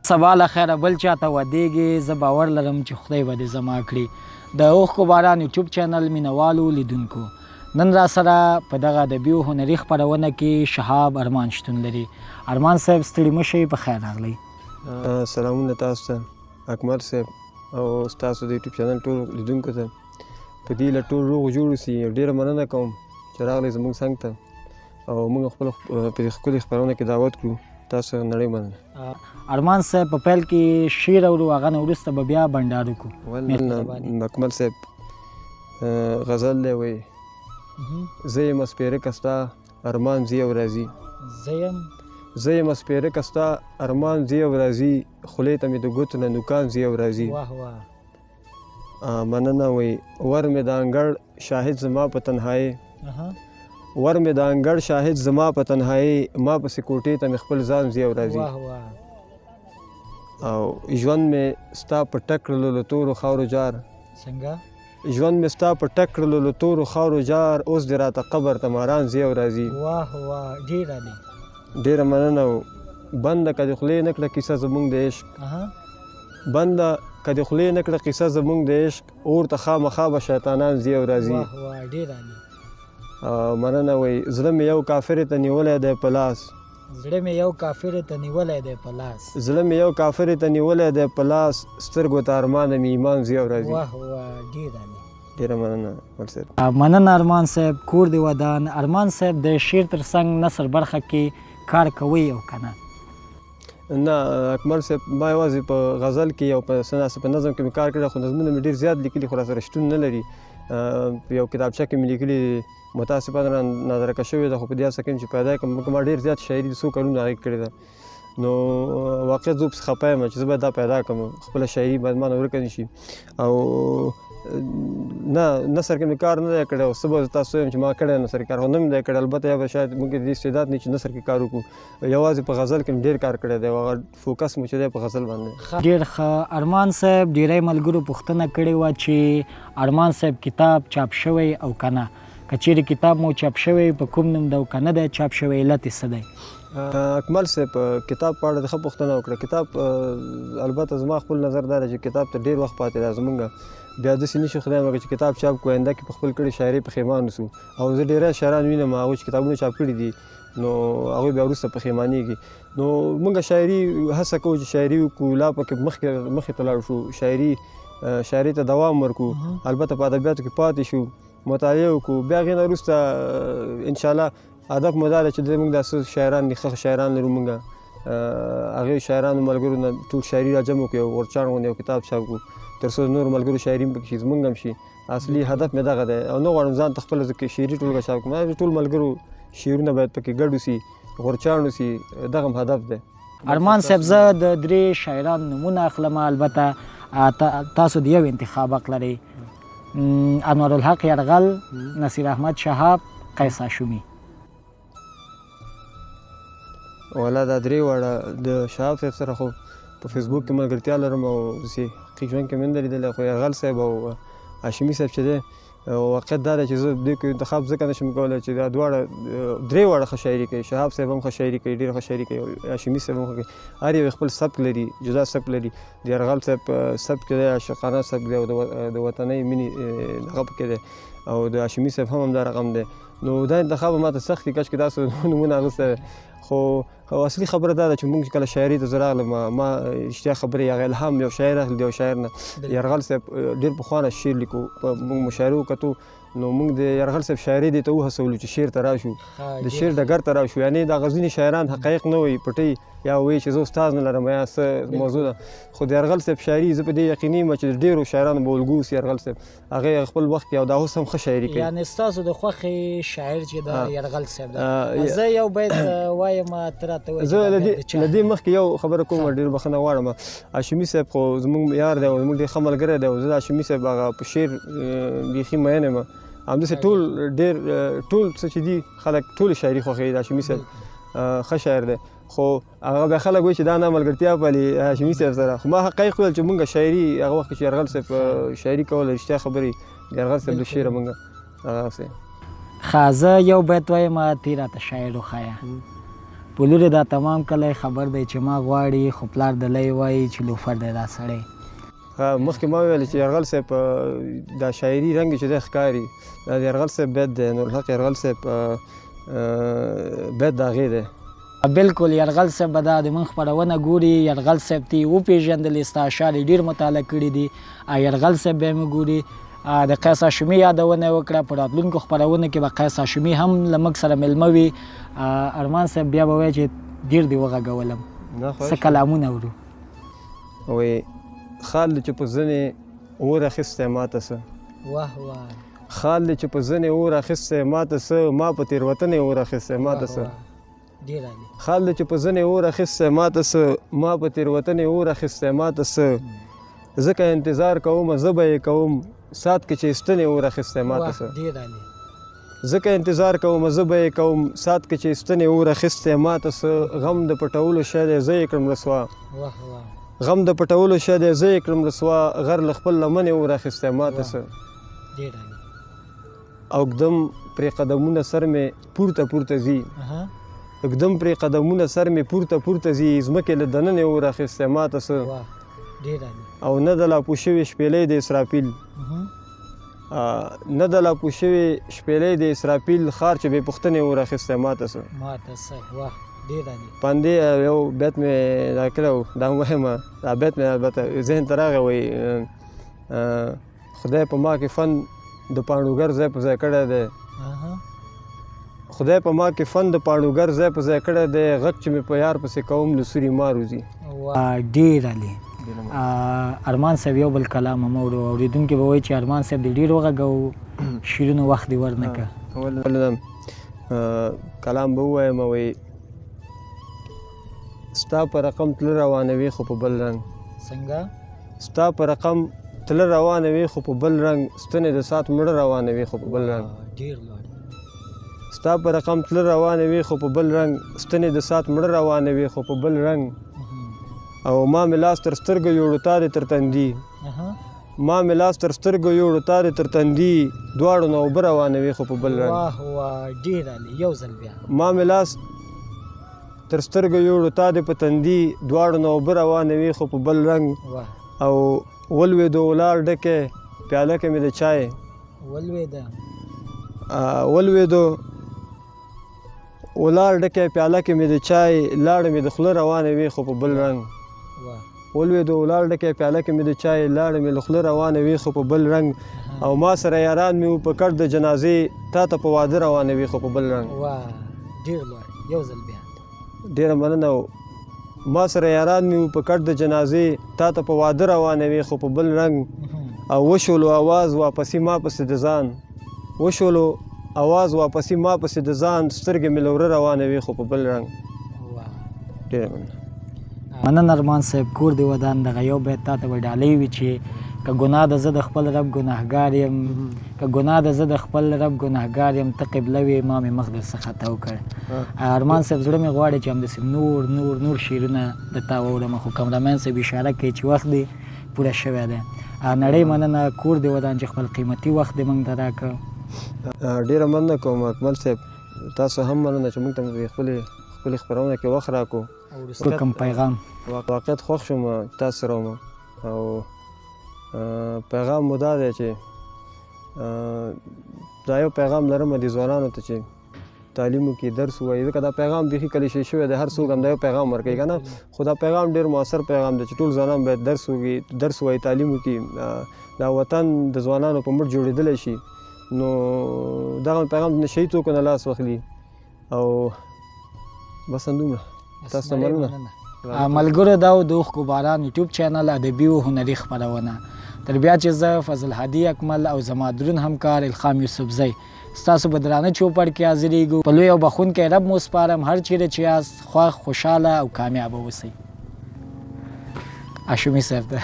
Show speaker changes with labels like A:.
A: سبا له خیره بل چاته ودیږي، زه باور لرم چې خدای به دې زما کړي. د اوښکو باران یوټیوب چینل مینوالو لیدونکو، نن را سره په دغه ادبي او هنري خپرونه کې شهاب ارمان شتون لري. ارمان صاحب، ستړي مه شئ، په خیر راغلی.
B: سلامونه تاسو ته اکمل صاحب او ستاسو د یوټیوب چینل ټولو لیدونکو ته. په دې له ټول روغ جوړ اوسي. ډېره مننه کوم چې راغلی زموږ څنګ ته او موږ خپل په دې ښکلې خپرونه کې دعوت کړو. تاسو نړۍ مننه.
A: ارمان صاحب، په پیل کې شعر اورو، هغه نه وروسته به بیا بنډار وکړو.
B: اکمل صاحب، غزل دی، وایي: زه یم سپېره ستا ارمان ځي او راځي.
A: زه یم
B: زه یم سپېره ستا ارمان ځي او راځي، خولې ته مې د ګوتو نه نوکان ځي او راځي.
A: واه واه!
B: مننه. وایي: ور مې د انګړ شاهد زما په تنهایۍ، ور مې د انګړ شاهد زما په تنهایۍ، ما پسې کوټې ته مې خپل ځان ځي او راځي.
A: واه واه!
B: او ژوند مې ستا په ټک کړلو له تورو خاورو جار.
A: څنګه؟
B: ژوند مې ستا په ټک کړلو له تورو خاورو جار، اوس دې راته قبر ته ماران ځي او راځي.
A: واه واه، ډېر عالي!
B: ډېره مننه. بنده که د خولې نه کړه کیسه زمونږ د عشق، بنده که د خولې نه کړه کیسه زمونږ د عشق، اور ته خامخا به شیطانان ځي او راځي.
A: واه واه، ډېر عالي!
B: مننه. وایي: زړه مې یو کافر ته نیولی دی په لاس.
A: زړه مې یو کافر ته نیولی دی په لاس.
B: زړه مې یو کافر ته نیولی دی په لاس، سترګو ته ارمانه مې ایمان ځي او راځي.
A: واه واه، ډېر عالي!
B: ډېره مننه اکمل صاحب.
A: مننه ارمان صاحب، کور دې ودان. ارمان صاحب، د شعر تر څنګ نثر برخه کې کار کوئ او که نه؟
B: نه اکمل صاحب، ما یوازې په غزل کې او په څه ناڅه په نظم کې مې کار کړی، خو نظمونه مې ډېر زیات لیکلي خو راسره شتون نه لري. په یو کتابچه کې مې لیکلي دي، متاسفانه نادرکه شوې ده، خو په دې هڅه کې یم چې پیدا کړم. ما ډېر زیات شاعري د څو کلونو هغې کړې ده، نو واقعیت زه پسې خفه یم چې زه باید دا پیدا کړم. خپله شاعري باید ما نه ورکه نه شي. او نه، نثر کې مې کار نه دی کړی. او څه به تاسو وایم چې ما کړی نثر کار، خو نه مې دی کړی. البته یا به شاید موږ کې د دې استعداد نه چې نثر کې کار وکړو. یوازې په غزل کې مې ډېر کار کړی دی او هغه فوکس مو چې دی په غزل باندې.
A: ډېر ښه ارمان صاحب. ډېری ملګرو پوښتنه کړې وه چې ارمان صاحب کتاب چاپ شوی او که نه؟ که چیرې کتاب مو چاپ شوی، په کوم نوم ده، او که نه دی چاپ شوی، علت یې څه دی؟
B: اکمل صاحب، کتاب په اړه د ښه پوښتنه وکړه. کتاب، البته زما خپل نظر دا دی چې کتاب ته ډېر وخت پاتې دی. زمونږ بیا داسې نشي، خدای مکه، چې کتاب چاپ کړو، آینده کې په خپل کړي شاعرۍ پښیمان اوسو. او زه ډېری شاعران وینم، هغوی چې کتابونه چاپ کړي دي، نو هغوی بیا وروسته پښیمانېږي. نو موږ شاعري هڅه کوو چې شاعري وکړو، لا پکې مخکې مخې ته لاړ شو، شاعري ته دوام ورکړو، البته په ادبیاتو کې پاتې شو، مطالعه وکړو. بیا هغې نه وروسته انشاءالله هدف مو دا دی چې موږ دا څه شاعران دي، ښه شاعران لرو موږ، هغې شاعرانو ملګرو نه ټول شاعري راجمع کړو، یو غورچاڼ غوندې یو کتاب چاپ کړو، تر څو نور ملګرو شاعري هم پکې شي، زمونږ هم شي. اصلي هدف مې دغه دی او نه غواړم ځان ته خپله ځکه شعري ټولګه چاپ کړم. ټول ملګرو شعرونه باید پکې ګډ اوسي، غورچاڼ اوسي، دغه هم هدف دی.
A: ارمان صاحب، زه د درې شاعرانو نومونه اخلم، البته تاسو د یو انتخاب حق لرئ: انورالحق یرغل، نصیر احمد شهاب، قیس هاشمي.
B: ولا دا درې واړه، د شهاب صاحب سره خو په فیسبوک کې ملګرتیا لرم او داسې حقیقي ژوند کې مې نه دی لیدلی، خو یرغل صاحب او هاشمي صاحب چې دی، واقعیت دا دی چې زه دې کې انتخاب ځکه نشم کولی چې دا دواړه درې واړه ښه شاعري کوي. شهاب صاحب هم ښه شاعري کوي، ډېره ښه شاعري کوي، هاشمي صاحب هم ښه کوي. هر یو خپل سبک لري، جدا سبک لري. د یرغل صاحب سبک دی عاشقانه سبک دی او د وطنۍ مینې دغه پکې دی، او د هاشمي صاحب هم همدا رقم دی. نو دا انتخاب ماته سخت دی، کاش کې تاسو نومونه اخیستی. خو اصلي خبره دا ده چې موږ کله شاعري ته زه راغلم، ما رښتیا خبرې هغه الهام یو شاعر اخلي د یو شاعر نه. یرغل صاحب ډېر پخوانه شعر لیکو، په موږ مشاعرو کتو، نو موږ د یرغل صاحب شاعري دې ته وهڅولو چې شعر ته راشو، د شعر ډګر ته راشو. یعنې دا ځینې شاعران حقایق نه وایي، پټي یا وایي چې زه استاد نه لرم یا څه موضوع ده، خو د یرغل صاحب شاعري زه په دې یقیني یم چې ډېرو شاعرانو به الګو اوسي. یرغل صاحب هغه خپل وخت کې او دا اوس هم ښه شاعري کوي.
A: یعنې ستاسو د خوښې شاعر چې دا یرغل صاحب ده. زه یو بیت وایم، ته راته ووایه.
B: زه له دې مخکې یو خبره کوم، ډېر بخښنه غواړم. هاشمي صاحب خو زموږ یار دی او زموږ ډېر ښه ملګری دی، او زه د هاشمي صاحب هغه په شعر بیخي مین یم. همداسې ټول ډېر ټول څه چې دي خلک ټولې شاعري خوښوي. د هاشمي صاحب ښه شاعر دی، خو هغه بیا خلک وایي چې دا نه ملګرتیا پالي هاشمي صاحب سره، خو ما حقایق ویل چې مونږ شاعري هغه وخت چې یرغل صاحب شاعري کوله، رښتیا خبرې د یرغل صاحب له شعره مونږ هغه څه.
A: ښه، زه یو بیت وایم، ته راته شاعر وښایه. په لورې دا تمام کلی خبر دی چې ما غواړي، خو پلار د لۍ وایي چې لوفر دی دا سړی.
B: مخکې ما وویل چې یرغل صاحب دا شاعري رنګ چې دی ښکاري، دا د یرغل صاحب بیت دی، نورالحق یرغل صاحب بیت د هغې دی.
A: بلکل یرغل صاحب به دا د موږ خپرونه ګوري، یرغل صاحب ته یې وپېژندلې، ستا اشعار یې ډېر مطالعه کړي دي، یرغل صاحب به یې ګوري. د قیس هاشمي یادونه یې وکړه، په راتلونکو خپرونو کې به قیس هاشمي هم له موږ سره مېلمه وي. ارمان صاحب بیا به وایي چې ډېر دې وغږولم، څه کلامونه اورو.
B: وایي خال دې چې په زنې اور اخیستی ماته څه،
A: واه واه،
B: خال دې چې په زنې اور اخیستی ماته څه، ما په تېروتنې اور اخیستی ماته څه. خال دې چې په زنې اور اخیستی ماته څه، ما په تېروتنې اور اخیستی ماته څه، ځکه انتظار کوم زه به یې کوم، ساعت کې چې ستنې اور اخیستی ماته څه. ځکه انتظار کوم زه به یې کوم، ساعت کې چې ستنې اور اخیستی ماته څه، غم د پټولو شی دی زه یې کړم رسوا، غم د پټولو شی دی زه یې کړم رسوا، غر له خپل لمنې اور اخیستی ماته څه. او ږدم پرې قدمونه سر مې پورته پورته ځي، ږدم پرې قدمونه سر مې پورته پورته ځي، ځمکې له دننې اور اخیستی ماته څه. او نه د لاپو شوې شپېلۍ د اسرافیل، نه د لاپو شوې شپېلۍ د اسرافیل، ښار چې بې پوښتنې اور اخیستی ماته څه. پاندې یو بیت مې دا کړی و، دا مهمه دا بیت مې البته ذهن ته راغی، وایي خدای په ما کې فن د پاڼوګر ځای په ځای کړی دی، خدای په ما کې فن د پاڼوګر ځای په ځای کړی دی، غږ چې مې په یار پسې کوم له سوري مار وځي.
A: ډېر عالي. ارمان صاحب یو بل کلام هم اورو، اورېدونکي به وایي چې ارمان صاحب دې ډېر وغږوو، شعرونو وخت دې ورنه کړ.
B: کلام به ووایم، وایي ستا په رقم تله روانه وي خو په بل رنګ.
A: څنګه؟
B: ستا په رقم تله روانه وي خو په بل رنګ، ستنې د ساعت مړه روانه وي خو په بل رنګ.
A: ډېر لوړ.
B: ستا په رقم تله روانه وي خو په بل رنګ، ستنې د ساعت مړه روانه وي خو په بل رنګ. او ما مې لاس تر سترګو یوړو تا دې تر تندي، ما مې لاس تر سترګو یوړو تا دې تر تندي، دواړو نه اوبه روانه وي خو په بل رنګ.
A: واه واه، ډېر عالي. یو ځل بیا.
B: ما مې لاس تر سترګو یوړو تا دې په تندي، دواړو نه اوبه روانه وي خو په بل رنګ. او ولوېدو ولاړ ډکې پیاله کې مې د چای،
A: ولوېده،
B: ولوېدو ولاړ ډکې پیاله کې مې د چای، لاړې مې د خوله روانې وې خو په بل رنګ. ولوېدو ولاړ ډکې پیاله کې مې د چای، لاړې مې له خوله روانې وې خو په بل رنګ. او ما سره یاران مې وو په کټ د جنازې، تا ته په واده روانې وې خو په بل رنګ.
A: ډېر لوړ. یو ځل بیا.
B: ډېره مننه. ما سره یاران مې وو په کټ د جنازې، تا ته په واده روانې وې خو په بل رنګ. او وشولو اواز واپسې ما پسې د ځان، وشولو اواز واپسې ما پسې د ځان، سترګې مې له وره روانې وې خو په بل رنګ. ډېره مننه.
A: مننه ارمان صاحب، کور دې ودان. دغه یو بیت تا ته به ډالۍ وي چې که ګناه ده زه د خپل رب ګناهګار یم، که ګناه ده زه د خپل رب ګناهګار یم، ته قبله وې ما مې مخ در څخه تاو کړ. ارمان صاحب زړه مې غواړي چې همداسې نور نور نور شعرونه د تا واورم، خو کمرامین صاحب اشاره کوي چې وخت دې پوره شوی دی. نړۍ مننه، کور دې ودان چې خپل قیمتي وخت دې موږ ته راکړ.
B: ډېره مننه کوم اکمل صاحب، تاسو هم مننه چې موږ ته مو خپلې خپرونه کې وخت راکړو.
A: کوم پیغام؟
B: واقعیت خوښ شوم تاسو سره وم، او پیغام مو دا دی چې دا یو پیغام لرم د ځوانانو ته چې تعلیم وکړي، درس ووایي، ځکه دا پیغام بیخي کلیشه شوی دی، هر څوک همدا یو پیغام ورکوي که نه، خو دا پیغام ډېر موثر پیغام دی چې ټول ځوانان باید درس وکړي، درس ووایي، تعلیم وکړي. دا وطن د ځوانانو په مټ جوړېدلی شي. نو دغه پیغام د نشه یي توکو نه لاس واخلي. او بس همدومره. تاسو ته مننه.
A: ملګرو دا و د اوښکو باران یوټیوب چینل ادبي او هنري خپرونه. تر بیا چې زه فضل هادي اکمل او زما درون همکار الخام یوسفزی ستاسو په درانه چوپړ کې حاضرېږو. په لوی او بخښونکی رب مو سپارم، هر چیرې چې یاست خوښ، خوشحاله او کامیابه اوسئ. هاشمي صاحب ته.